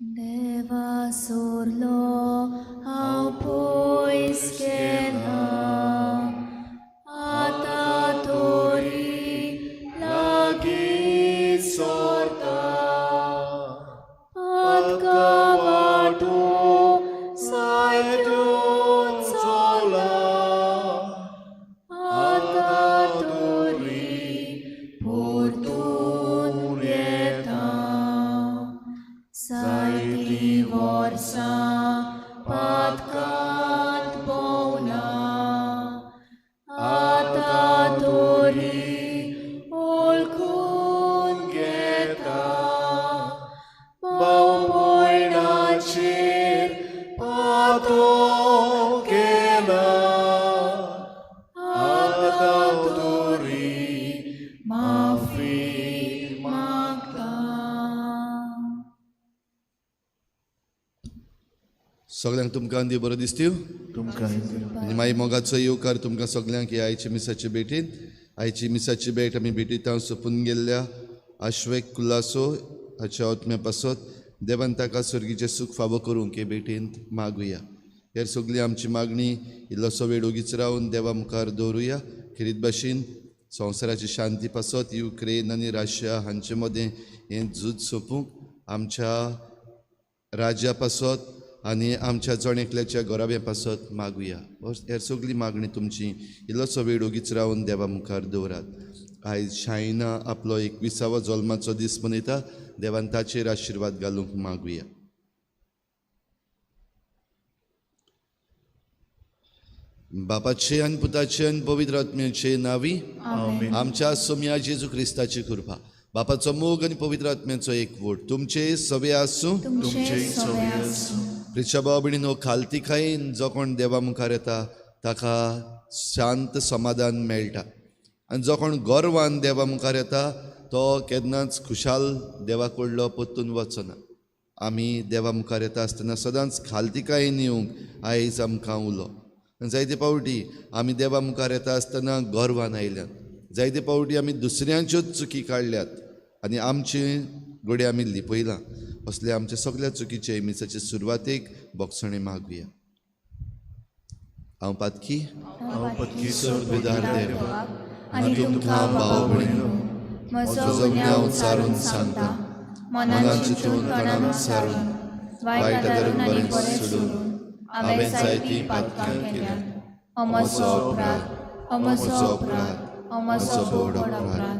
देवा सोरलो हांव पयस गेला, आतां तोरी लागीं सोरता. पातका वाटो सायत्यो चोला, आतां तोरी परतून येता. जायतीं वर्सां पातकांत भोंवला, आतां तोरी वळखून घेता. भावपणाचेर पातो केला, आतां तोरी माफी मागता. सगळ्यांक तुमकां देव बरो दिसतीव तुमकां आनी मागीर मोगाचो येवकार तुमकां सगल्यांक ह्या आयची मिसाचे भेटीन. आयची मिसाची भेट आमी भेटीत सोंपून गेल्ल्या आश्वेक कुलासो हाच्या आत्म्या पासत देवान ताका सर्गीचें सूख फावो करूंक हे भेटींत मागुया. हेर सगळी आमची मागणी इल्लोसो वेळ ओगीच रावन देवा मुखार दवरुया. खेरीत भाशेन संवसाराची शांती पासत युक्रेन आनी रशिया हांचे मदें हें झूज सोंपूंक आमच्या राज्या पासत आनी आमच्या जण एकल्याच्या घराब्या पासत मागुया. हेर सगळी मागणी तुमची इल्लोसो वेळ ओगीच रावन देवा मुखार दवरात. आयज शायना आपलो 21वो जल्माचो दीस मनयता. देवान ताचेर आशिर्वाद घालूंक मागुया. बापाचे आनी पुताचे आनी पवित्र आत्म्याचे नांवी आमेन. आमच्या सोम्या जेजू क्रिस्ताची कृपा, बापाचो मोग आनी पवित्र आत्म्याचो एकवट तुमचे सवे आसूं. तुमचे सवे आसूं. प्रिच्या भाव भयणीनो, खालतीकायेन जो कोण देवा मुखार येता ताका शांत समाधान मेळटा आनी जो कोण गर्वान देवा मुखार येता तो केन्नाच खुशाल देवा कडलो परतून वचना. आमी देवा मुखार येता आसतना सदांच खालतीकायेन येवंक आयज आमकां उलो. आनी जायते फावटी आमी देवा मुखार येता आसतना गर्वान आयल्यात, जायते फावटी आमी दुसऱ्यांच्योच चुकी काडल्यात आनी आमचे घडये आमी लिपयलां. असले आमच्या सगळ्या चुकीचे मिसाचे सुरवातेक बोगसणे मागुया. हांव पातकी, हांव पत्की सर्वदार देवा, आनी तुमकां भाव भयणीनो म्हजो गुन्यांव उच्चारून सांगता, मनान चिंतून तणान सारून वायट धरून आनी बरें सोडून हांवें जायतीं पातकां केल्यांत. हो म्हजो अपराध, हो म्हजो अपराध, हो म्हजो व्हड अपराध.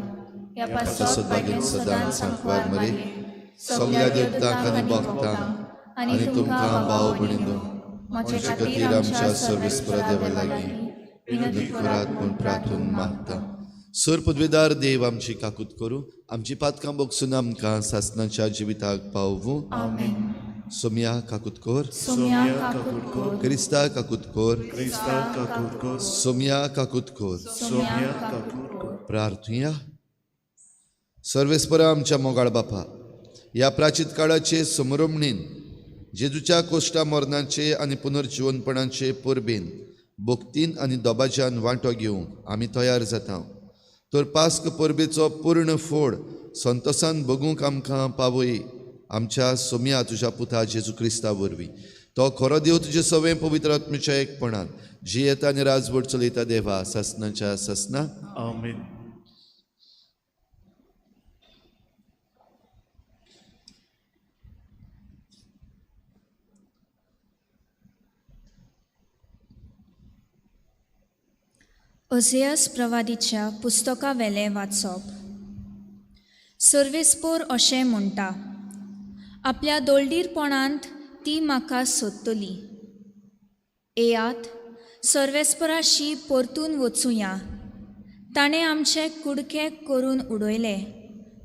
ह्या पासत भाग्यान सदांच सांकवार मरे सगळ्या देवतांक आनी भक्तांक आनी तुमकां भाव भयणीनो म्हजे खातीर आमच्या सर्वेस्परा देवा लागीं विनंती करात म्हूण प्रार्थून मागता. सर पदवेदार देव आमची काकूत करूं, आमची पातकां बगसून आमकां सासणाच्या जिविताक पावूं. आमेन. सोम्या काकूत कर, सोम्या काकूत कर, क्रिस्ता काकूत कर, क्रिस्ता काकूत कर, सोम्या काकूत कर. सोम्या काकूत कर. प्रार्थुया. सर्वेस्परा आमच्या मोगाळ बापा, ह्या प्राचीत काळाचे समरमणीन जेजूच्या कोश्टा मरणाचे आनी पुनर्जिवनपणाचे परबेन भक्तीन आनी दबाज्यान वांटो घेवंक आमी तयार जाता. तर पास्क परबेचो पूर्ण फोड संतोसान बगूंक आमकां पावय. आमच्या सोम्या तुज्या पुता जेजू क्रिस्ता वरवीं तो खरो देव तुजे सवें पवित्र आत्म्याच्या एकपणान जियेता आनी राजवट चलयता देवा सासणाच्या सासना. आमेन. ओझेयस प्रवादीच्या पुस्तका वेलें वाचप. सर्वेस्पोर अशें म्हणटा, आपल्या दोलडीरपणांत ती म्हाका सोदतली. येयात सर्वेस्पराशी परतून वचुया. ताणें आमचे कुडके करून उडयले,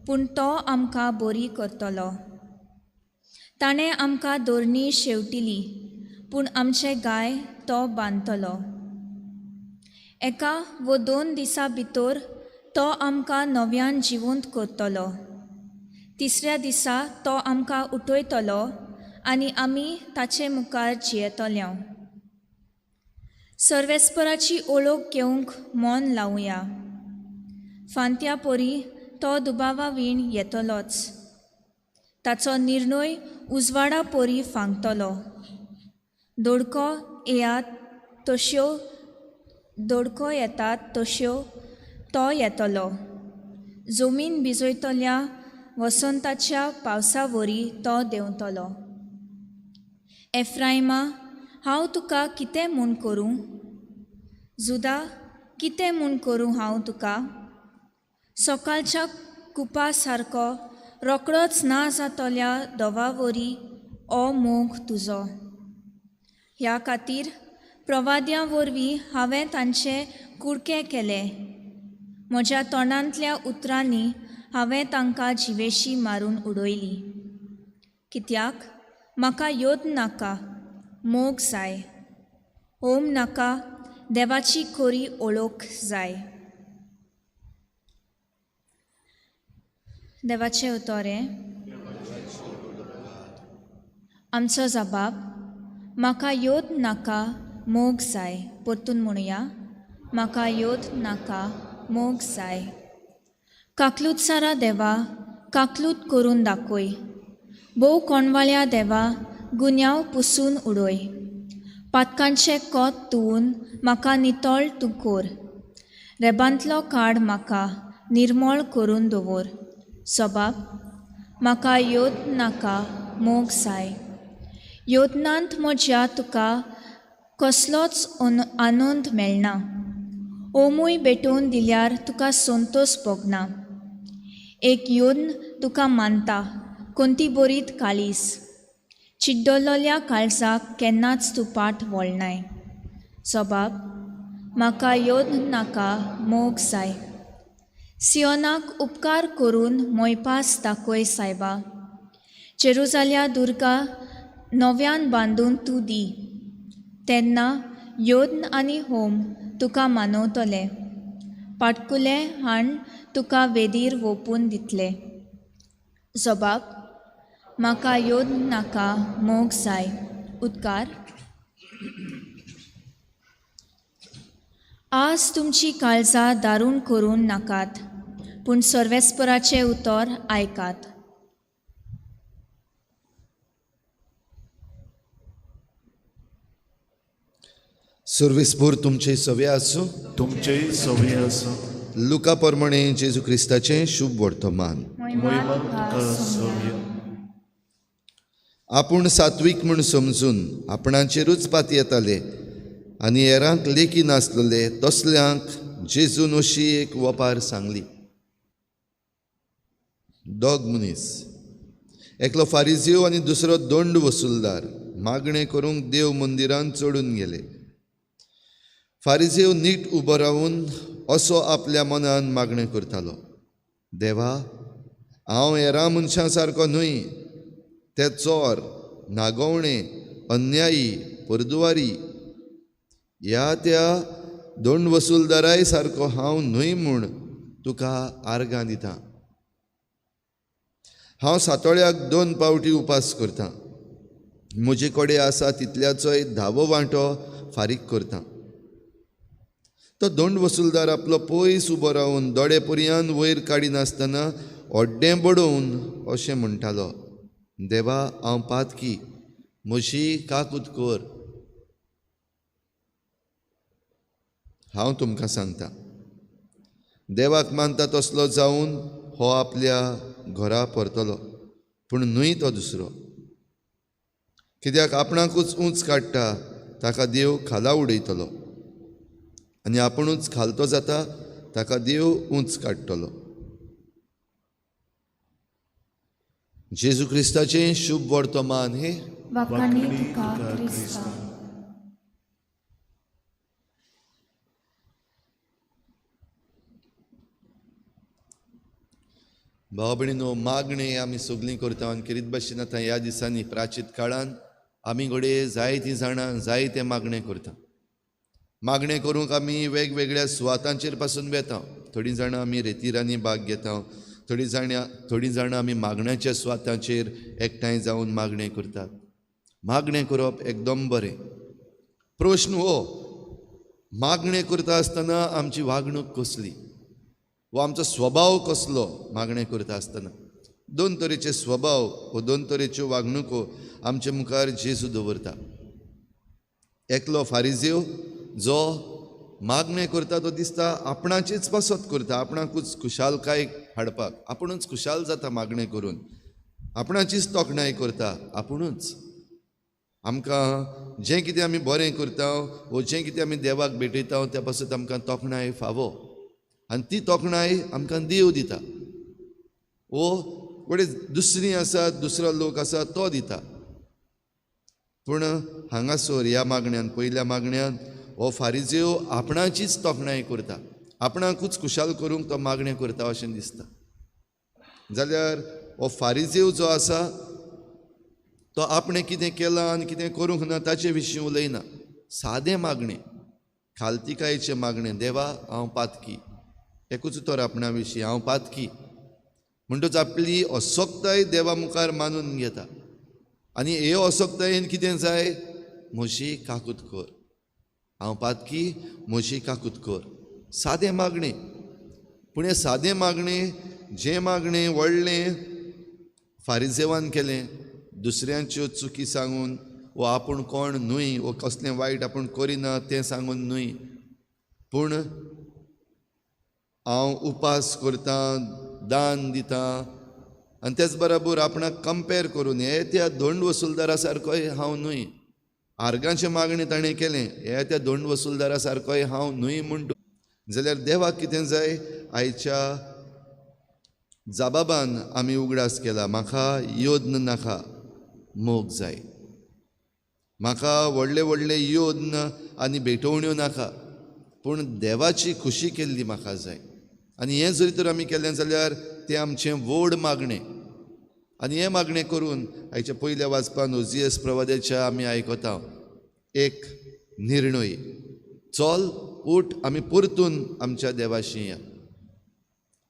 पूण तो आमकां बरी करतलो. ताणें आमकां दोरणी शेवटिली, पूण आमचे गाय तो बांदतलो. एका वो 2 दिसां भितर तो आमकां नव्यान जिवंत करतलो. तिसऱ्या दिसा तो आमकां उठयतलो आनी आमी ताचे मुखार जियेतले. सर्वेस्पराची ओळख घेवंक मन लावया. फांत्या परी तो दुबावा वीण येतलोच. ताचो निर्णय उजवाडा परी फांगतलो. दोडको येयात तश्यो दोडको येतात तश्यो तो येतलो. जमीन भिजयतल्या वसंताच्या पावसा वरी तो देंवतलो. एफ्रायमा, हांव तुका कितें म्हूण करूं? जुदा, कितें म्हूण करूं हांव तुका? सकाळच्या कुपा सारको रोकडोच ना जातल्या दवा वरी ओ मोग तुजो. ह्या खातीर प्रवाद्यां वरवीं हांवें तांचे कुडके केले. म्हज्या तोंडांतल्या उतरांनी हांवें तांकां जिवेशी मारून उडयली. कित्याक म्हाका योद नाका, मोग जाय. होम नाका, देवाची खरी ओळख जाय. देवाचें उतोरें. आमचो जबाब, म्हाका योद नाका, मोग जाय. परतून म्हणुया, म्हाका योद नाका, मोग जाय. काकलूत सारा देवा, काकलूत करून दाखय. भोव कोणवाळ्या देवा, गुन्यांव पुसून उडय. पातकांचें कोत तुवून म्हाका नितळ तूं कोर. रेबांतलो काड म्हाका निर्मळ करून दवर. सबाब, म्हाका योद नाका, मोग जाय. योदनांत म्हज्या तुका कसलोच आनंद मेळना. ओमूय भेटोवन दिल्यार तुका संतोष भोगना. एक योद्न तुका मानता कोणती बरीत काळीस. चिड्डलोल्या काळजाक केन्नाच तूं पाट वळनाय. सबाब, म्हाका योद नाका, मोग जाय. सियोनाक उपकार करून मोयपास दाखय सायबा. जेरुजाल्या दुर्गा नव्यान बांदून तूं दी. तेन्ना योद्न आनी होम तुका मानवतले. पाटकुले हाण तुका वेदीर वोपून दितले. जबाब, म्हाका योद नाका, मोग जाय. उदकार. आज तुमची काळजां दारूण करून नाकात, पूण सर्वेस्पराचें उतर आयकात. सर्वेस्पोर तुमचे सवे आसूं. तुमचेय सवे आसूं. लुका प्रमाणे जेजू क्रिस्ताचें शुभ वर्तमान. मोहिमा तुका सवया. आपूण सात्वीक म्हूण समजून आपणाचेरूच पातयेताले आनी हेरांक लेखी नासलेले तसल्यांक जेजून अशी एक वपार सांगली. दोग मनीस, एकलो फारिजीव आनी दुसरो दंड वसुलदार, मागणें करूंक देव मंदिरांत चडून गेले. फारिजीव नीट उबो रावून असो आपल्या मनान मागणें करतालो, देवा, हांव हेरां मनशां सारको न्हय. ते चोर, नागोवणे, अन्यायी, परदुवारी, ह्या त्या दंड वसुलदाराय सारको हांव न्हय म्हूण तुका आर्गां दितां. हांव सातोळ्याक 2 पावटी उपास करतां. म्हजे कडेन आसा तितल्याचोय 10वो वांटो फारीक करतां. तो दंड वसुलदार आपलो पयस उबो रावन दोळे पर्यान वयर काडिनासतना ओड्डें बडोवन अशें म्हणटालो, देवा, हांव पातकी, म्हजी काकूत कर. हांव तुमकां सांगता, देवाक मानता तसलो जावन हो आपल्या घरा परतलो, पूण न्हय तो दुसरो. कित्याक आपणाकूच उंच काडटा ताका देव खाला उडयतलो, आनी आपुणूच खालतो जाता ताका देव उंच काडटलो. जेजू क्रिस्ताचें शुभ वर्तमान हे. वाखाणी तुका क्रिस्ता. भाव भयणीनो, मागणें आमी सगळीं करता आनी खेरीत भाशेन आतां ह्या दिसांनी प्राचीत काळान आमी घडये जायतीं जाणां जायते मागणें करता. मागणें करूंक आमी वेगवेगळ्या सुवातांचेर पासून वेता. थोडीं जाणां आमी रेतिरांनी भाग घेता, थोडीं जाणां आमी मागण्याच्या सुवातांचेर एकठांय जावन मागणें करतात. मागणें करप एकदम बरें. प्रश्न हो, मागणें करता आसतना आमची वागणूक कसली वा आमचो स्वभाव कसलो मागणें करता आसतना? दोन तरेचे स्वभाव वो दोन तरेच्यो वागणुको आमचे मुखार जेजू दवरता. एकलो फारिजेव जो मागणें करता तो दिसता आपणाचीच पासत करता, आपणाकूच खुशालकाय हाडपाक, आपुणूच खुशाल जाता मागणें करून, आपणाचीच तोखणाय करता आपुणूच. आमकां जें कितें आमी बरें करता वो जें कितें आमी देवाक भेटयता त्या पासत आमकां तोखणाय फावो आनी ती तोखणाय आमकां देव दिता. वो वडे दुसरी आसा, दुसरो लोक आसा तो दिता. पूण हांगासर ह्या मागण्यान, पयल्या मागण्यान हो फारिजेव आपणाचीच तोखणाय करता, आपणाकूच खुशाल करूंक तो मागणें करता अशें दिसता. जाल्यार हो फारिजेव जो आसा तो आपणें कितें केलां आनी कितें करूंक ना ताचे विशीं उलयना. सादें मागणें, खालतिकायेचें मागणें, देवा हांव पातकी, एकूच उतर आपणा विशीं, हांव पातकी. म्हणटच आपली असक्ताय देवा मुखार मानून घेता आनी हे असक्तायेन कितें जाय, म्हजी काकूत कर, हांव पातकी, म्हजी काकूत कर. सादें मागणें. पूण हें सादें मागणें, जें मागणें व्हडलें फारिजेवान केलें, दुसऱ्यांच्यो चुकी सांगून वो आपूण कोण न्हय वो कसलें वायट आपूण करिना तें सांगून न्हय, पूण हांव उपास करतां, दान दितां आनी तेच बराबर आपणाक कंपेर करून हे त्या दोंड वसुलदारा सारकोय हांव न्हय, आर्गांचें मागणें ताणें केलें, हे त्या दोंड वसुलदारा सारकोय हांव न्हय म्हणटा. जाल्यार देवाक कितें जाय, आयच्या जाबाबान आमी उगडास केला, म्हाका योद्न नाका, मोग जाय. म्हाका व्हडले व्हडले योद्न आनी भेटवण्यो नाका, पूण देवाची खुशी केल्ली म्हाका जाय. आनी हें जरी तर आमी केलें जाल्यार तें आमचें व्हड मागणें. आनी हें मागणें करून आयच्या पयल्या वाचपान ओजियस प्रवाद्याच्या आमी आयकता एक निर्णय, चल उठ आमी परतून आमच्या देवाशी या.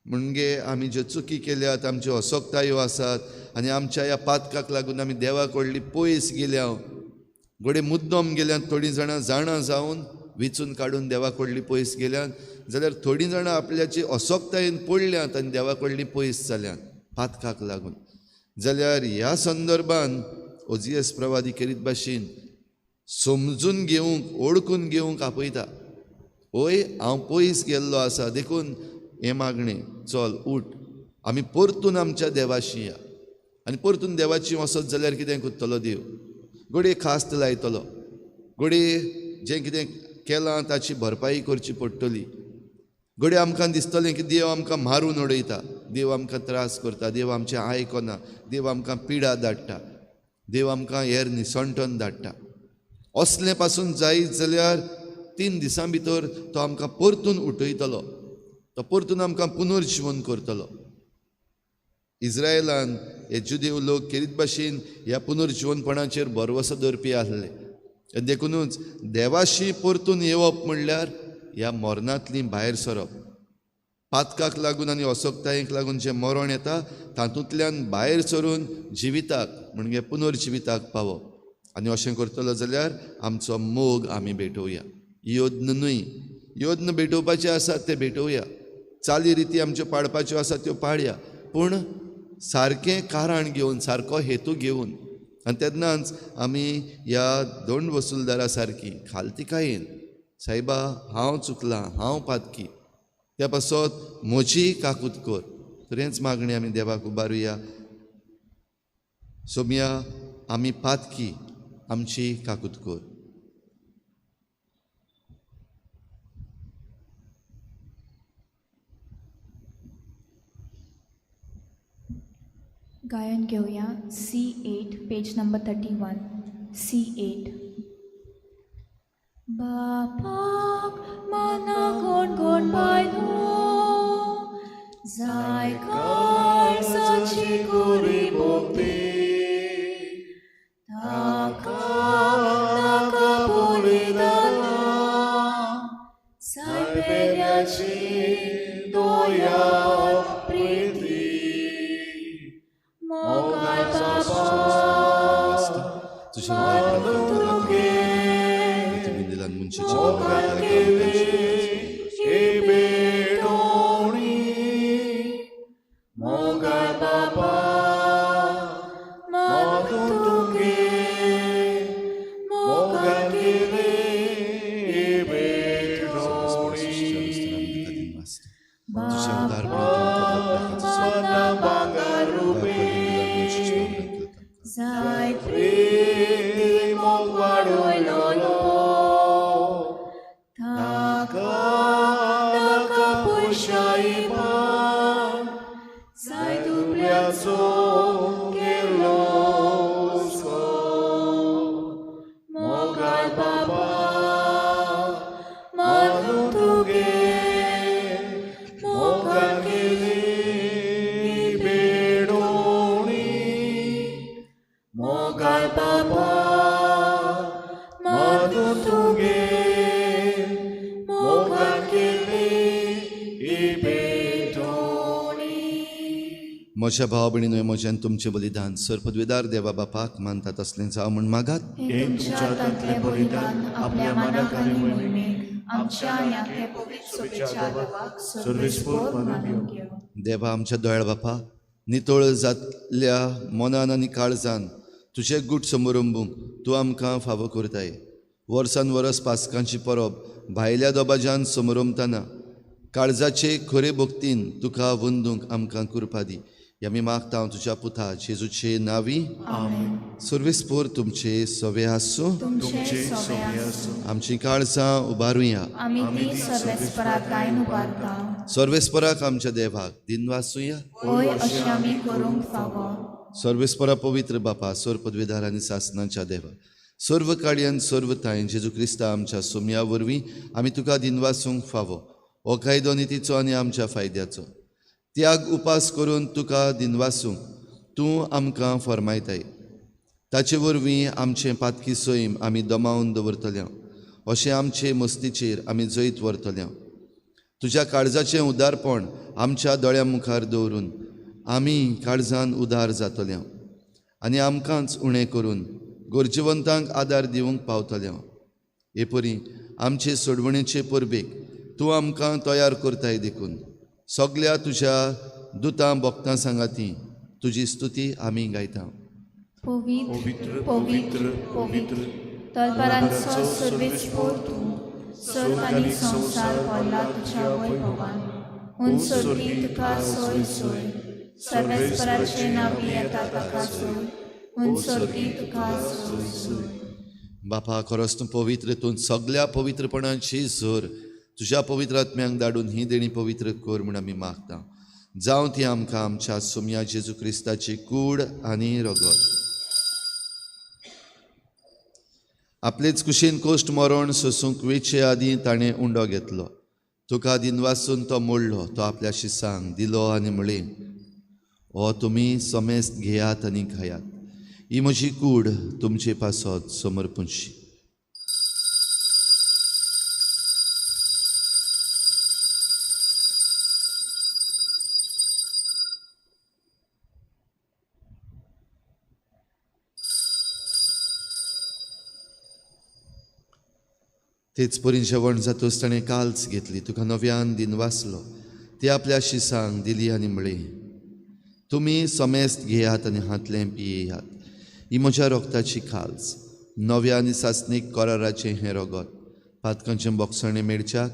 म्हणजे आमी ज्यो चुकी केल्यात, आमच्यो असक्तायो आसात आनी आमच्या ह्या पातकाक लागून आमी देवा कडली पयस गेल्या, घडये मुद्दम गेल्यात, थोडीं जाणां जाणा जावन विचून काडून देवा कडली पयस गेल्यात, जाल्यार थोडीं जाणां आपल्याची असक्तायेन पडल्यात आनी देवा कडली पयस जाल्यात पातकाक लागून. जाल्यार ह्या संदर्भान ओजियस प्रवादी केरीत भाशेन समजून घेवंक, ओळखून घेवंक आपयता, ओय हांव पयस गेल्लो आसा, देखून हें मागणें, चल उठ आमी परतून आमच्या देवाशी या. आनी परतून देवाची वचत जाल्यार कितें करतलो देव, घडये खास्त लायतलो, घडये जें कितें केलां ताची भरपाई करची पडटली, घडये आमकां दिसतलें की देव आमकां मारून उडयता, देव आमकां त्रास करता, देव आमचें आयकना, देव आमकां पिडा धाडटा, देव आमकां हेर निसणटन धाडटा. असलें पासून जायत जाल्यार 3 दिसां भितर तो आमकां परतून उठयतलो, तो परतून आमकां पुनर्जिवन करतलो. इस्रायलान हे जुदेव लोक केरीत भाशेन ह्या पुनर्जिवनपणाचेर भरवसो दवरपी आसले, देखुनूच देवाशी परतून येवप म्हणल्यार ह्या मरणांतली भायर सरप, पातकाक लागून आनी असक्तायेक लागून जें मरण येता तातूंतल्यान भायर सरून जिविताक म्हणजे पुनर्जिविताक पावप. आनी अशें करतलो जाल्यार आमचो मोग आमी भेटोवया, योद्न न्हय, योद्न भेटोवपाचे आसात ते भेटोवया, चाली रिती आमच्यो पाळपाच्यो आसात त्यो पाळया, पूण सारकें कारण घेवन, सारको हेतू घेवन. आनी तेन्नाच आमी ह्या दोंड वसुलदारा सारकी खालतिकायेन, सायबा हांव चुकलां, हांव पातकी, त्या पासत म्हजी काकूत कर, तर हेंच मागणें आमी देवाक उबारुया. सोमया आमी पातकी, आमची काकूत कर. गायन घेवया C8 page number 31 C8. बापाक मना कोण कोण पायलो जाय काळजाची कोरी भोगती, ताका नाका पळयतना जाय पेल्याची दोया प्रिती, मोगाळ बाबा मोगाळ बाबा मना भांगर रुपी जाय प्रीती मोग वाडयलोलो ताका नाका पयशाय जाय दुबल्याचो केलो मोगाळ बाबा मानून तुगे मोगान केली भेटवणी मोगाळ बाबा मानून तुगे मोगान केली भेटवणी. म्हज्या भाव भयणीनो म्हज्यान तुमचें बलिदान सर पदवेदार देवा बापाक मानता तसलें जावं म्हूण मागात. हे तुमच्या हातांतलें बलिदान आपल्या मानाक आनी मोहिमेक आमच्या आनी आख्या पवित्र सभेच्या देवाक सर्वेस्पोर मानून घेवं. देवा आमच्या दोयाळ बापा, नितळ जातल्या मनान आनी काळजान तुजें गूट समरंबूंक तूं आमकां फावो करताय. वर्सान वरस पासकांची परब भायल्या दबाज्यान समरंबतना काळजाचे खरे भक्तीन तुका वंदूंक आमकां कृपा दी. आमी मागता तुज्या पुता जेजूचे नावी. सर्वेस्पोर तुमचे सवे आसूं. तुमचे सवे आसूं. आमची काळजां उबारुया. आमी ती सर्वेस्पराक गायन उबारता. सर्वेस्पराक आमच्या देवाक दिनवासुया. होय, अशें आमी करूंक फावो. सर्वेस्परा पवित्र बापा, सर्व पदवीधार आनी सासनाच्या देवा, सर्व काळयान सर्व तांय जेजू क्रिस्ता आमच्या सोमया वरवीं आमी तुका दिनवासूंक फावो. हो कायदो नितीचो आनी आमच्या फायद्याचो त्याग उपास करून तुका दिनवासूंक तूं आमकां फर्मायताय. ताचे वरवीं आमचें पातकी सैम आमी दमावन दवरतले, अशें आमचे मस्तीचेर आमी जैत व्हरतले. तुज्या काळजाचें उदारपण आमच्या दोळ्यां मुखार दवरून आमी काळजान उदार जातले आनी आमकांच उणें करून गरजेवंतांक आदार दिवंक पावतले. हे परी आमचे सोडवणेचे परबेक तूं आमकां तयार करताय देखून सगल्या तुज्या दुतां भक्तां सांगाती तुजी स्तुती आमी गायता. पवित्र पवित्र पवित्र तलवारांचो सर्वेस्पोर तूं, सर्व आनी संवसार भरला तुज्या वैभवान. हून सर्गी तुका सोय सोय, सर्वेस्पराचें नांव येता ताका सोय, हून सर्गी तुका सोय सोय. बापा, खरोच तूं पवित्र, तूं सगल्या पवित्रपणाची जोर तुज्या पवित्र आत्म्यांक धाडून ही देणी पवित्र कर म्हूण आमी मागता. जावं ती आमकां आमच्या सोमया जेजू क्रिस्ताची कूड आनी रगत. आपलेच कुशीन कोश्ट मरण सोसूंक वेचे आदीं ताणें उंडो घेतलो. तुका दिनवासून तो मोडलो, तो आपल्या शिसांक दिलो आनी म्हळें, हो तुमी समेस्त घेयात आनी खायात, ही म्हजी कूड तुमचे पासत समर्पणशी. तेच परी जेवण जातूच ताणें काल्च घेतली, तुका नव्यान दिनवासलो, ती आपल्या शिसांक दिली आनी म्हळें, तुमी समेस्त घेयात आनी हांतलें पियेयात, ही म्हज्या रोगताची खाल्स, नव्या आनी सासणीक कराराचें हें रगत, पातकांचें बोगसणें मेळच्याक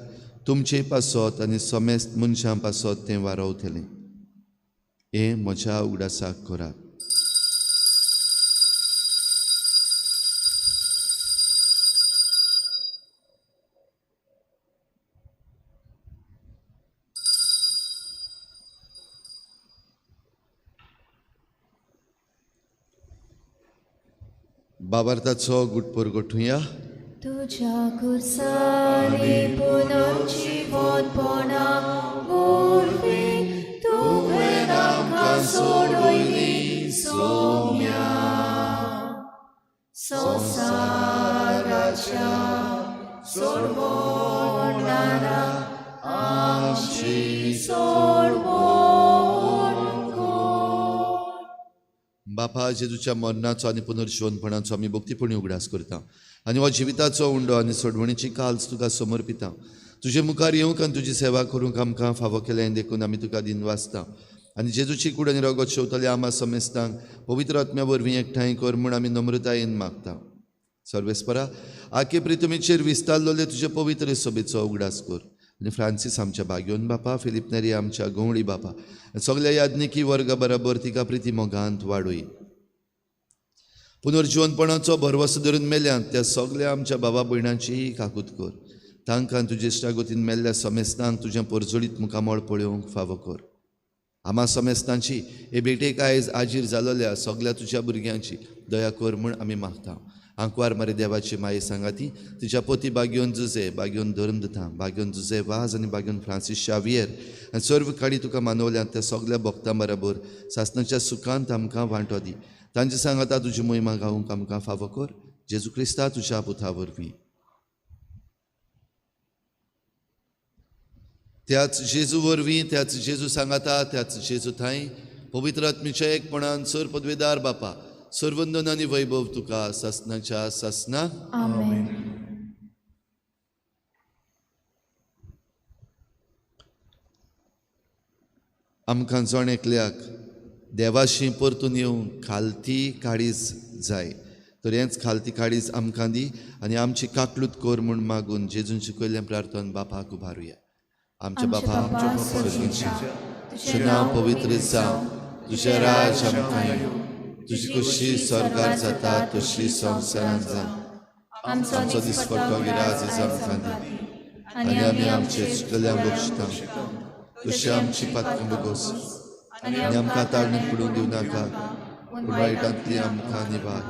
तुमचे पासत आनी समेस्त मनशां पासत तें वारवतलें. हें म्हज्या उगडासाक करात. बाबार्थाचो गुटपोर गोठुया. तुझ्या खुर्सांनी पुनर्जीवनपणा वरवीं तुवें आमकां सोडयली सोम्या. संवसाराच्या सोडवणारा आमची सोडवण कर. बापा, जेजूच्या मरणाचो आनी पुनर्जीवनपणाचो आमी भक्तीपणी उगडास करता आनी हो जिविताचो उंडो आनी सोडवणीची काल्स तुका समर्पिता. तुजे मुखार येवंक आनी तुजी सेवा करूंक आमकां फावो केलें देखून आमी तुका दिनवासता. आनी जेजूची कूड आनी रगत शेवतले आमा समेस्तांक पवित्र आत्म्या वरवीं एकठांय कर म्हूण आमी नम्रतायेन मागता. सर्वेस्परा, आखे प्रितमीचेर विस्तारलेले तुजे पवित्र सभेचो उगडास कर आनी फ्रांसीस आमच्या बाग्योन बापा, फिलीप नेरी आमच्या गवळी बापा, सगल्या याज्ञिकी वर्गा बराबर तिका प्रिती मोगांत वाडूय. पुनर्जिवनपणाचो भरवसो धरून मेल्यांत त्या सगल्या आमच्या बाबा भयणांचीय काकूत कर. तांकां तुजे इश्टागतीन मेल्ल्या समेस्तांक तुजें परजळीत मुखामळ पळोवंक फावो कर. आमा समेस्तांची हे भेटेक आयज आजीर जालोल्या सगल्या तुज्या भुरग्यांची दया कर म्हूण आमी मागता. आंकवार मारे देवाची माये सांगाती तुज्या पोती बाग्योन जुजे, बाग्योन धर्मदता, बाग्योन जुजे वाज आनी बाग्योन फ्रांसीस शावियर आनी सर्व काडी तुका मानवल्यात त्या सगल्या भक्तां बराबर सासणाच्या सुखांत आमकां वांटो दी. तांचे सांगाता तुजी मोहिमा गावंक आमकां फावो कर. जेजू क्रिस्ता तुज्या पुता वरवीं. त्याच जेजू वरवीं, त्याच जेजू सांगाता, त्याच जेजू थांय पवित्र आत्मीच्या एकपणान सर पदवेदार बापा सर्वंदन आनी वैभव तुका सासणाच्या सासना. आमेन. आमकां जण एकल्याक देवाशी परतून येवंक खालती काळीज जाय, तर हेंच खालती काळीज आमकां दी आनी आमची काकलूत कर म्हूण मागून जेजून शिकयल्लें प्रार्थन बापाक उबारुया. आमच्या बापा सर्गीच्या, तुजें नांव पवित्र जावं, तुजें राज आमकां येवं, तुजी खुशी स्वर्गार जाता तशी संवसारांत जावं. आमचो दिसपट्टो गिराज आमकां दी आनी आमी आमचे चुकल्यांक बक्षता तशी आमची पातकां भोगोस आनी आमकां ताळणीक पडूंक दिवं नाका, पूण वायटांतली आमकां निवार.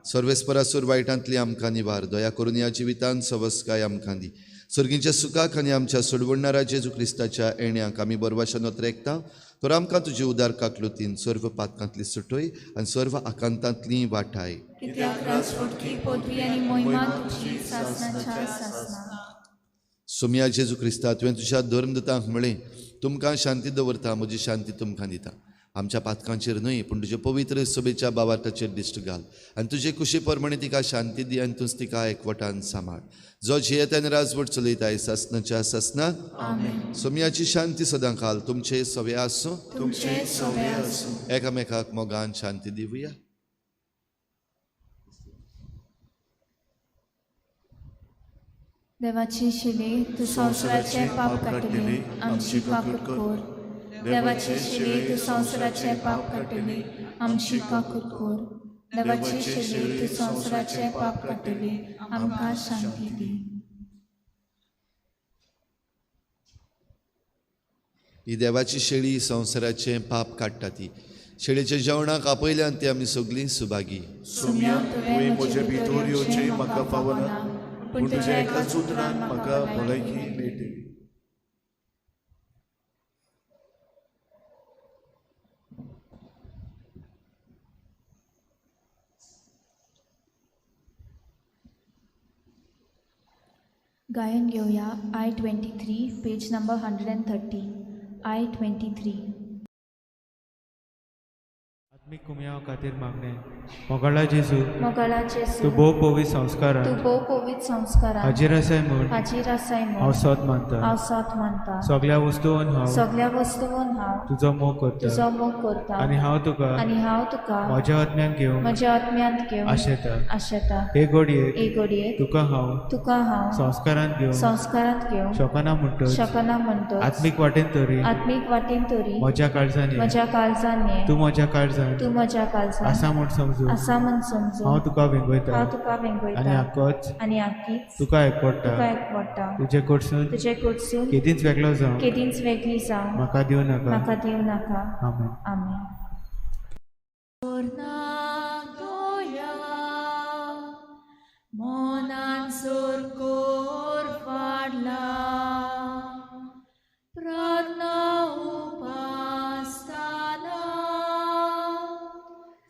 सर्वेस्परासूर वायटांतली आमकां निवार. दया करून ह्या जिवितांत सवस्काय आमकां दी. सर्गींच्या सुखाक आनी आमच्या सोडवणणारा जेजू क्रिस्ताच्या येण्याक आमी बरवाशान नोत्रेकता, तर आमकां तुजी उदार काकलुतीन सर्व पातकांतली सुटय आनी सर्व आकांतांतली वाटाय. सोमया जेजू क्रिस्ता, तुवें तुज्या धर्मदूतांक म्हळें, तुमकां शांती दवरता, म्हजी शांती तुमकां दिता. आमच्या पातकांचेर न्हय पूण तुजे पवित्र सभेच्या बावार्थाचेर दिश्ट घाल आनी तुजे कुशी प्रमाणे तिका शांती दी आनी तूंच तिका एकवटान सांबाळ. जो जियेता आनी राजवट चलयता सासणाच्या सासनाक. सोमयाची शांती सदां काल तुमचे सवे आसूं. एकामेकाक मोगान शांती दिवया. देवाची शिली तूं संवसाराचें पाप काडटली, आमची काकूत कर. देवाची शिली तूं संवसाराचें पाप काडटली, आमची काकूत कर. देवाची शिली तूं संवसाराचें पाप काडटली, आमकां शांती दी. ही देवाची शेळी संवसाराचें पाप काडटा ती शेळीच्या जेवणाक आपयल्यान ती आमी सगळीं सुभागी. सोम्या, तुवें म्हजे भितर येवचें म्हाका फावना, पूण तुज्या एकाच उतरान म्हाका भलायकी मेळटली. गायन घेवया I-23 page number 130. I-23. आत्मीक कुमयाव खातीर मागणें. मोगाळा जेजू, मोगाळा जेजू, तूं भोव पवित्र संस्कारान, तूं भोव पवित्र संस्कारान हाजीर आसाय म्हूण, हाजीर आसाय म्हूण हांव सोद मानता, हांव सोद मानता. सगल्या वस्तून हांव, सगल्या वस्तून हांव तुजो मोग करता, तुजो मोग करता. आनी हांव तुका, आनी हांव तुका म्हज्या आत्म्यान घेवंक, म्हज्या आत्म्यांत घेवंक आशेता, आशेता. हे घडयेक, हे घडयेक तुका हांव, तुका हांव संस्कारांत घेवंक, संस्कारांत घेवंक शकना म्हणटच, शकना म्हणटच, आत्मीक वाटेन तरी, आत्मीक वाटेन तरी म्हज्या काळजान, म्हज्या काळजान ये, तूं म्हज्या काळजान, तूं म्हज्या काळजान आसा म्हूण समजून, आसा म्हूण समजून हांव तुका वेंगयता, हांव तुका वेंगयता. आनी आकोच, आनी आकीच तुका एकवटा, तुका एकवटा. तुजे कडसून, तुजे कडसून केदींच वेगळो जावं, केदींच वेगळी जावं म्हाका दिवं नाका, म्हाका दिवं नाका. आमेन. आमेन. मनान सोरकोर फाडला प्रार्थना उपासना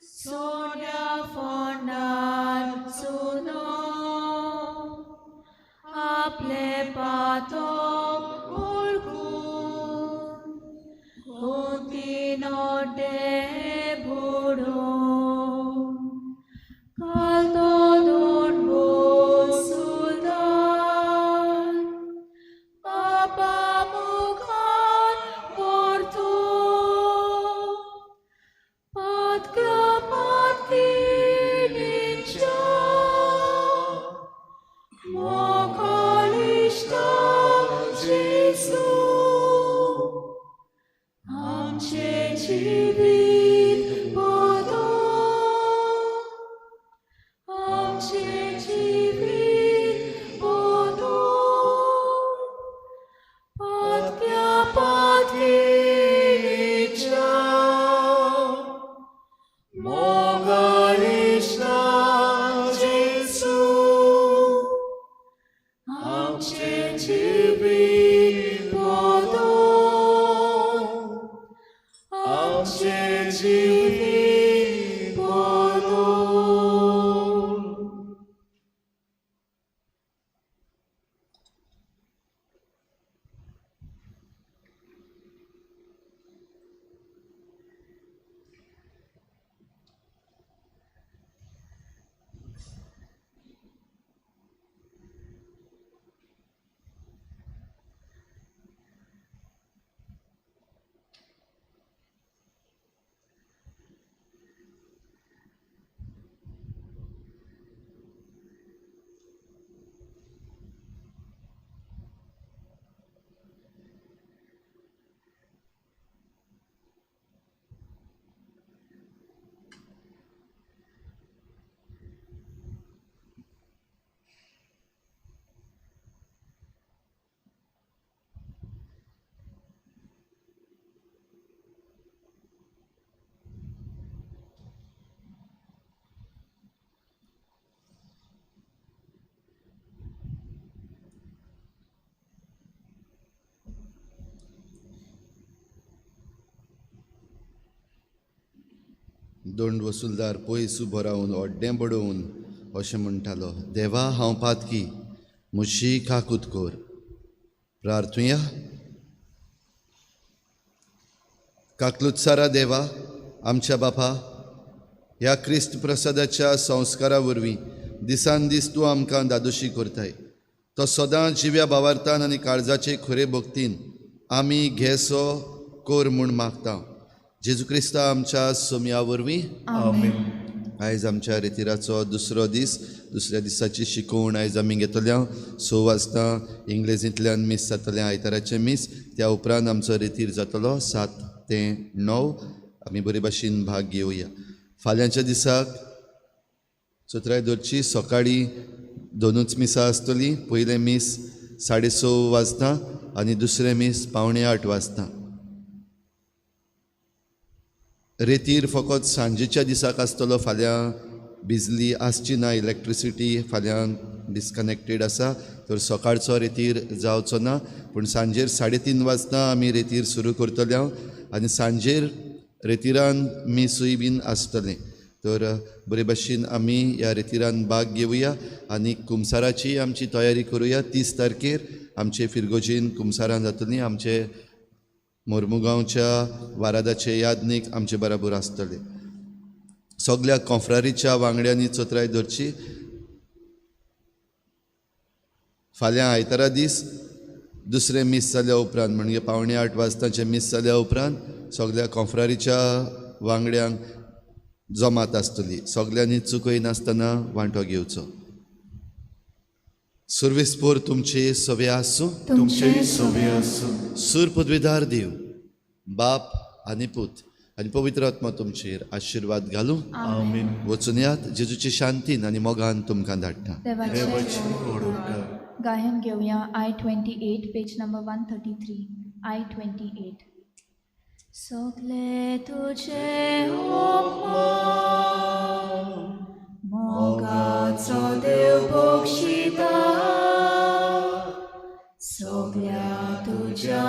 सोन्या फोंडार चुनो आपले पातक ओळखून कोती नोटे बुडोवन कालतो दोन बोसुदार जिवीत बदल, आमचें जिवीत बदल, पातक्या पातकेच्या मोगाळेशा जेजू, आमचें जिवीत बदल, आमचें जिवीत बदल. दोंड वसुलदार पयस उबो रावन ओड्डें बडोवन अशें म्हणटालो, देवा हांव पातकी, म्हजी काकूत कर. प्रार्थुया. काकलुत्सारा देवा, आमच्या बापा, ह्या क्रिस्त प्रसादाच्या संस्कारा वरवीं दिसान दीस तूं आमकां दादोशी करताय. तो सदां जिव्या भावार्थान आनी काळजाचे खरे भक्तीन आमी घेसो कर म्हूण मागता. जेजू क्रिस्ता आमच्या सोमया वरवीं. आमेन. आयज आमच्या रेतिराचो दुसरो दीस. दुसऱ्या दिसाची शिकवण आयज आमी घेतल्या. 6 वाजता इंग्लेजींतल्यान मीस जातलें, आयताराचें मीस. त्या उपरांत आमचो रेतीर जातलो 7 ते 9. आमी बरे भाशेन भाग घेवया. फाल्यांच्या दिसाक चतुराय दवरची. सकाळीं 2 मिसां आसतलीं. पयलें मीस 6:30 वाजता आनी दुसरें मीस 7:45 वाजता. रेतीर फकत सांजेच्या दिसाक आसतलो. फाल्यां बिजली आसची ना, इलेक्ट्रिसिटी फाल्यां डिस्कनेक्टेड आसा, तर सकाळचो रेतीर जावचो ना. पूण सांजेर 3:30 वाजता आमी रेतीर सुरू करतले आनी सांजेर रेतिरान मिसूय बीन आसतलें. तर बरे भाशेन आमी ह्या रेतिरान भाग घेवया आनी कुमसाराची आमची तयारी करुया. 30 तारखेर आमचे फिरगोजीन कुमसारान जातली. आमचे मोर्मुगांवच्या वारादाचे यादनीक आमचे बराबर आसतले. सगल्या कोंफ्रारीच्या वांगड्यांनी चतुराय धरची. फाल्यां आयतारा दीस दुसरें मीस जाल्या उपरांत, म्हणजे 7:45 वाजताचें मीस जाल्या उपरांत सगल्या कोंफ्रारीच्या वांगड्यांक जमात आसतली. सगल्यांनी चुकयनासतना वांटो घेवचो. सुर्विसपोर तुमचे सवे आसूं, तुमचेय सवे आसूं. सूर पदवीदार देव बाप आनी पूत आनी पवित्र आत्मा तुमचेर आशिर्वाद घालूं. आमेन. वचून यात जेजूची शांतीन आनी मोगान तुमकां धाडटा. देवाची व्हडवका. गायन घेवया I-28 page number 133. I-28. सगले तुझे उपमान मोगाचो देव बक्षिता, सगल्या तुझ्या